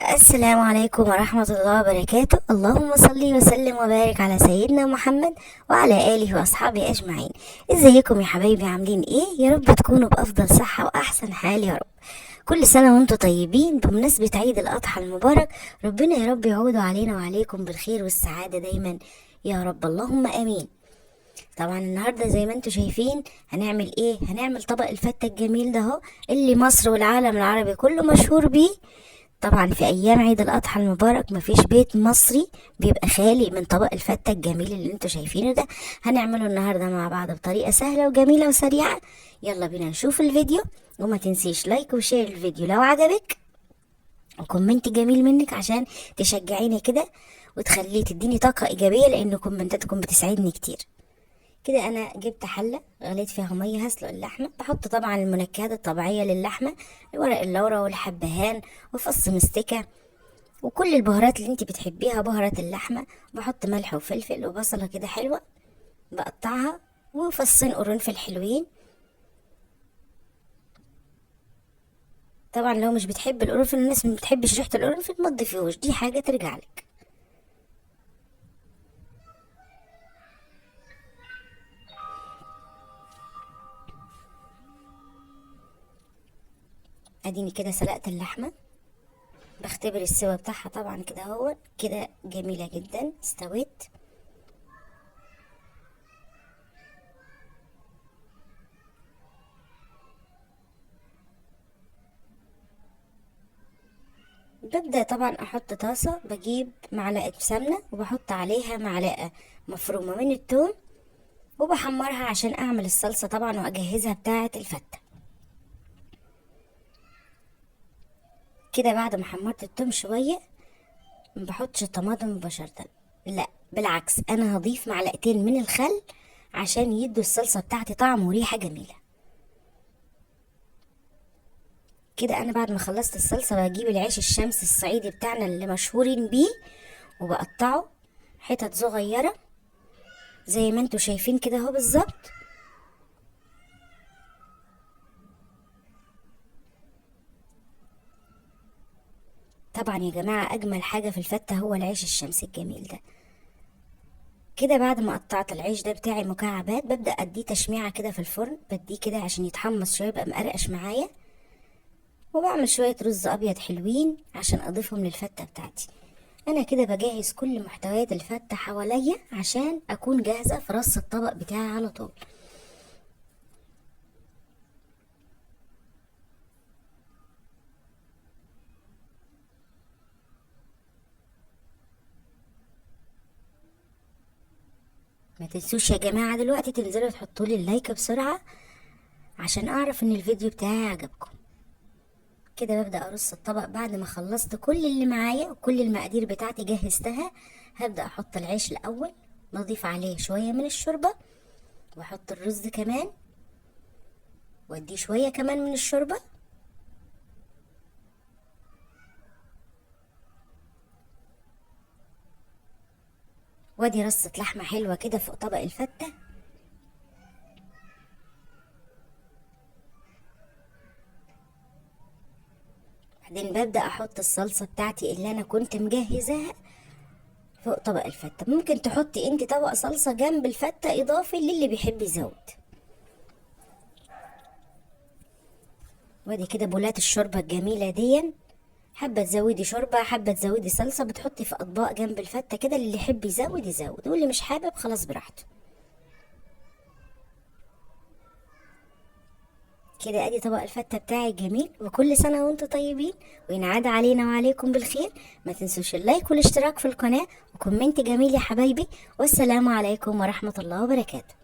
السلام عليكم ورحمة الله وبركاته. اللهم صل وسلم وبارك على سيدنا محمد وعلى آله وأصحابه أجمعين. ازيكم يا حبايبي، عاملين ايه؟ يا رب تكونوا بأفضل صحة وأحسن حال يا رب. كل سنة وانتم طيبين. بمناسبة عيد الأضحى المبارك، ربنا يا رب يعود علينا وعليكم بالخير والسعادة دايما يا رب، اللهم آمين. طبعا النهارده زي ما انتم شايفين هنعمل ايه؟ هنعمل طبق الفتة الجميل ده اهو، اللي مصر والعالم العربي كله مشهور بيه. طبعا في ايام عيد الاضحى المبارك مفيش بيت مصري بيبقى خالي من طبق الفتة الجميل اللي انتم شايفينه ده. هنعمله النهارده مع بعض بطريقة سهلة وجميلة وسريعة. يلا بينا نشوف الفيديو، وما تنسيش like و share الفيديو لو عجبك، و comment جميل منك عشان تشجعيني كده وتخليه تديني طاقة ايجابية، لان كومنتاتكم بتسعدني كتير. كده انا جبت حله غليت فيها مية، هسلق اللحمة. بحط طبعا المنكهات الطبيعية للحمه، ورق اللورا والحبهان وفص مستكه وكل البهارات اللي انت بتحبيها، بهارات اللحمة. بحط ملح وفلفل وبصله كده حلوة بقطعها، وفصين قرنفل حلوين. طبعا لو مش بتحب القرنفل، الناس ما بتحبش ريحه القرنفل ما تضيفيهوش، دي حاجة ترجع لك. اديني كده سلقت اللحمة، بختبر السوا بتاعها طبعا كده اهو، كده جميلة جدا استوت. ببدأ طبعا احط طاسه، بجيب معلقه سمنه وبحط عليها معلقه مفرومه من الثوم، وبحمرها عشان اعمل الصلصه طبعا واجهزها بتاعه الفته. كده بعد ما حمرت الثوم شوية ما بحطش الطماطم مباشرة، لا بالعكس انا هضيف معلقتين من الخل عشان يدوا الصلصه بتاعتي طعم وريحه جميلة. كده انا بعد ما خلصت الصلصه بجيب العيش الشمس الصعيدي بتاعنا اللي مشهورين بيه، وبقطعه حتت صغيرة زي ما انتوا شايفين كده اهو بالظبط. طبعا يا جماعة اجمل حاجة في الفته هو العيش الشمس الجميل ده. كده بعد ما قطعت العيش ده بتاعي مكعبات، ببدا اديه تشميعه كده في الفرن، بديه كده عشان يتحمص شوية يبقى مقرقش معايا. وبعمل شوية رز ابيض حلوين عشان اضيفهم للفته بتاعتي. انا كده بجهز كل محتويات الفته حواليا عشان اكون جاهزة في رص الطبق بتاعي على طول. ما تنسوش يا جماعة دلوقتي تنزلوا تحطوا لي ال like بسرعة عشان اعرف ان الفيديو بتاعي عجبكم. كده ببدا ارص الطبق بعد ما خلصت كل اللي معايا وكل المقادير بتاعتي جهزتها. هبدا احط العيش الاول، بضيف عليه شوية من الشوربة، واحط الرز كمان، واديه شوية كمان من الشوربة. وادي رصه لحمه حلوة كده فوق طبق الفته. بعدين ببدأ احط الصلصة بتاعتي اللي انا كنت مجهزاها فوق طبق الفتة. ممكن تحطي انت طبق صلصة جنب الفتة اضافي للي بيحب يزود. وادي كده بولات الشوربة الجميلة دي، حابة تزودي شوربة حابة تزودي صلصة، بتحطي في اطباق جنب الفتة كده، اللي يحب يزود يزود واللي مش حابب خلاص براحته. كده ادي طبق الفتة بتاعي الجميل. وكل سنة وانتم طيبين، وينعاد علينا وعليكم بالخير. ما تنسوش ال like والاشتراك في القناة و comment جميل يا حبايبي. والسلام عليكم ورحمة الله وبركاته.